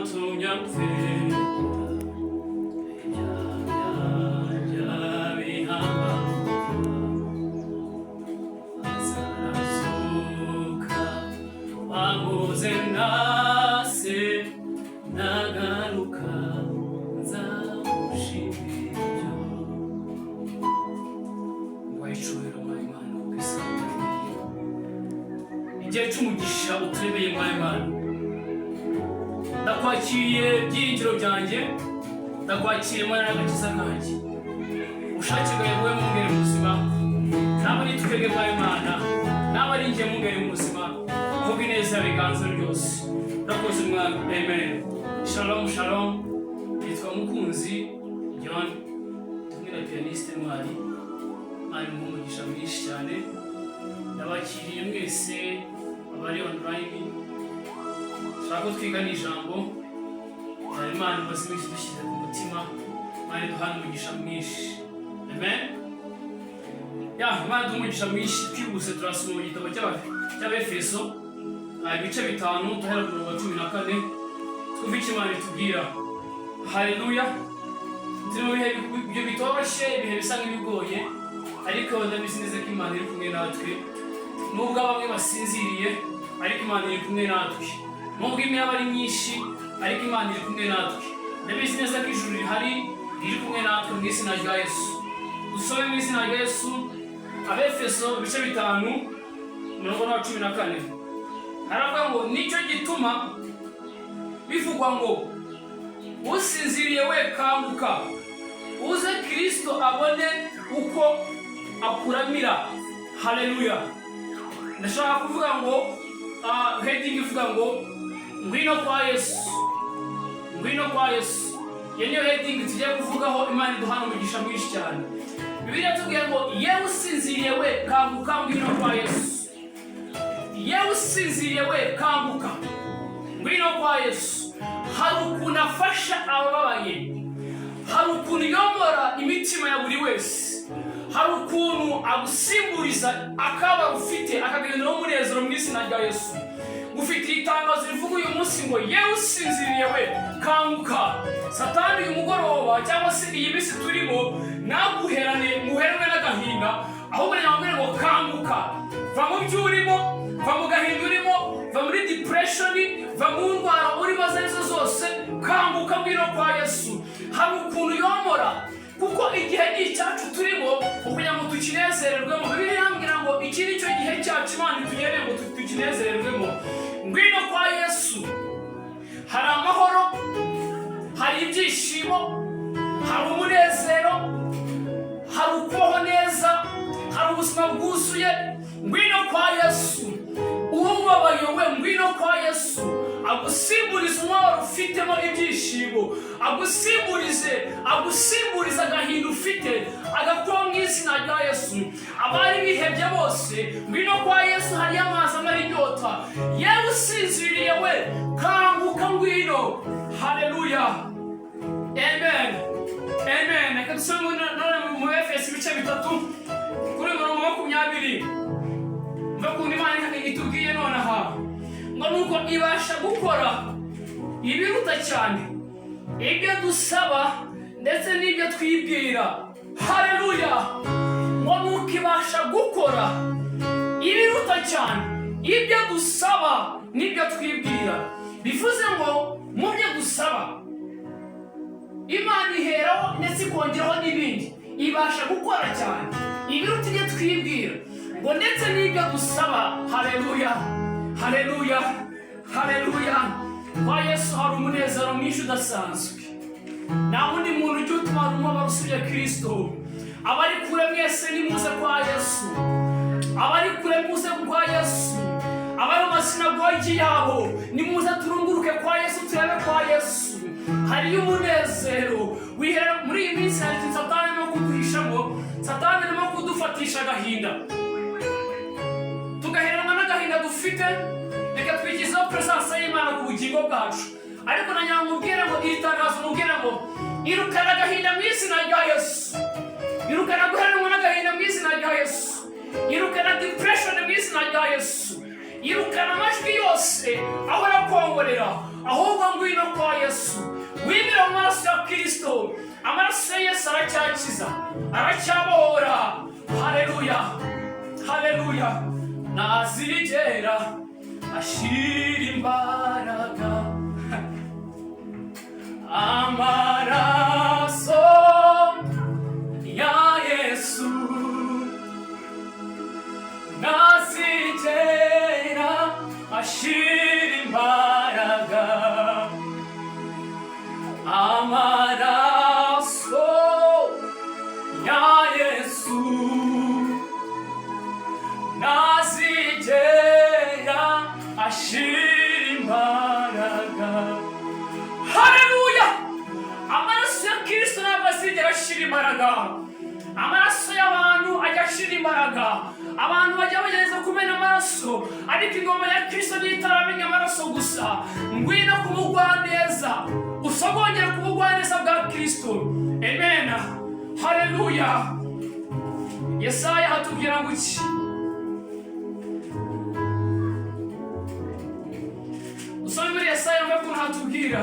Icyatumye amfera, ibyaha bihamba, azarazuka, wamuze nase, nagaruka nzamushimira ibyo. Wayicubera mwaye Imana kubw'isaha, igihe cy'umugisha uturemeye. Mwaye Imana, ndakwakiriye, byiringiro byanjye, ndakwakiriye Mana y'agakiza kanjye. Ubushake bwawe bube mwungere mu buzima, ntabwo ari twebwe mwaye Imana, ntabwo ari njye mwungere mu buzima, ahubwo ineza yawe ryose. Urakoze Mwami, amen. Shalom, shalom. Nitwa Mukunzi John, kumwe na pianiste Ntwari. Mwari mu umugisha mwinshi cyane. Ndabakiriye mwese abari online. Nshaka ko twiga n'ijambo hari Imana imaze iminsi dushyize ku mutima. Imana iduhana umugisha mwinshi, amen. Ya Imana iduha umugisha mwinshi. Twihuse turasoma mu gitabo cy'Abefeso, ibice 5, duhera ku murongo wa 14, twumve icyo Imana itubwira. Haleluya! Turi mu bihe ibyo bitoroshye, ibihe bisa nk'ibigoye, ariko ndabizi neza ko Imana iri kumwe natwe. Nubwo bamwe basinziriye, ariko Imana iri kumwe natwe. Nubwo imyaba ari myinshi, ariko Imana iri kumwe natwe. Ndabizi neza ko ijuru rihari, riri kumwe natwe mu izina rya Yesu. Dusome mu izina rya Yesu, Abefeso ibice 5, umurongo wa 14. Haravuga ngo: "Nicyo gituma bivugwa ngo: 'Usinziriye we, kanguka, uze Kirisito abone uko akuramira.'" Haleluya! Ndashaka kuvuga ngo heading ivuga ngo "Ngwino kwa Yesu", "Ngwino kwa Yesu". Iyo niyo heading tugiye kuvugaho. Imana iduhana umugisha mwinshi cyane. Bibiliya tubwiye ngo: "Yewe usinziriye we, kanguka, ngwino kwa Yesu. Yewe usinziriye we, kanguka, ngwino kwa Yesu." Hari ukuntu afasha abababaye, hari ukuntu yomora imitima ya buri wese, hari ukuntu agusimburiza akababaro ufite akagenda n'umunezero mu izina rya Yesu. Ufitiye itangazo rivuga uyu munsi ngo: "Yewe usinziriye we, kanguka." Satani uyu mugoroba cyangwa se iyi minsi turimo ntaguherane, muheranwe n'agahinda, ahubwo nyamubwire ngo: "Kanguka, va mu byo urimo, va mu gahinda urimo, va muri depression, va mu ndwara urimo izo arizo zose, kanguka, ngwino kwa Yesu." Hari ukuntu yomora, kuko igihe ni icyacu turimo kugira ngo tukinezererwemo. Bibiliya irambwira ngo iki ni cyo gihe cyacu Imana itugeneye ngo tukinezererwemo. Ngwino kwa Yesu, hari amahoro, hari ibyishimo, hari umunezero, hari ukubaho neza, hari ubuzima bwuzuye. Ngwino kwa Yesu. Ubabaye we, ngwino kwa Yesu, agusimburize umubabaro ufitemo ibyishimo, agusimburize agahinda ufite, agakuraho mu izina rya Yesu. Abari bihebye bose, ngwino kwa Yesu, hariyo amazi amara inyota. Yewe usinziriye we, kanguka, ngwino. Haleluya, amen, amen. Reka dusome none mu Efeso ibice 3, kuri mirongo 20. Mva kuntu Imana itubwiye nonaha ngo: "Nuko ibasha gukora ibiruta cyane ibyo dusaba ndetse n'ibyo twibwira." Haleluya! Ngo nuko ibasha gukora ibiruta cyane ibyo dusaba n'ibyo twibwira. Bivuze ngo mu byo dusaba Imana iheraho ndetse ikongeraho n'ibindi. Ibasha gukora cyane ibiruta ibyo twibwira ngo ndetse n'ibyo dusaba. Haleluya, haleluya, haleluya! Kwa Yesu hari umunezero mwinshi udasanzwe. Nta wundi muntu ujya utwara umubabaro usibye Kirisito. Abari kure mwese, nimuze kwa Yesu. Abari kure, muze kwa Yesu. Abari mu masinagogi yabo, nimuze turunguruke kwa Yesu, turebe kwa Yesu hariyo umunezero wihera. Muri iyi minsi hari ikintu Satani arimo kuduhishamo. Satani arimo kudufatisha agahinda, tugaheranwa n'agahinda dufite, reka twigizeho presence y'Imana ku bugingo bwacu. Ariko nagira ngo mubwire ngo iri tangazo, mubwire ngo: irukana agahinda mu izina rya Yesu, irukana guheranwa n'agahinda mu izina rya Yesu, irukana depression mu izina rya Yesu, irukana amajwi yose ahora akongorera. yagukorera. Ahubwo ngwino kwa Yesu, wimire mu maraso ya Kirisito. Amaraso ya Yesu aracyakiza, aracyabohora. Haleluya, haleluya. Ntazigera ashira imbaraga amaraso ya Yesu, ntazigera ashira imbaraga amaraso ya Yesu, ntazigera ashira imbaraga. Haleluya! Amaraso ya Kirisito ntabwo azigera ashira imbaraga. Amaraso y'abantu ajya ashira imbaraga, abantu bajya bagerageza kumena amaraso, ariko ingoma ya Kirisito niyo itaramenya amaraso gusa. Ngwino ku bugwaneza, usogongere ku bugwaneza bwa Kirisito. Amen, haleluya. Yesaya hatubwira ngo iki? Usome muri Yesaya, wumve ukuntu hatubwira.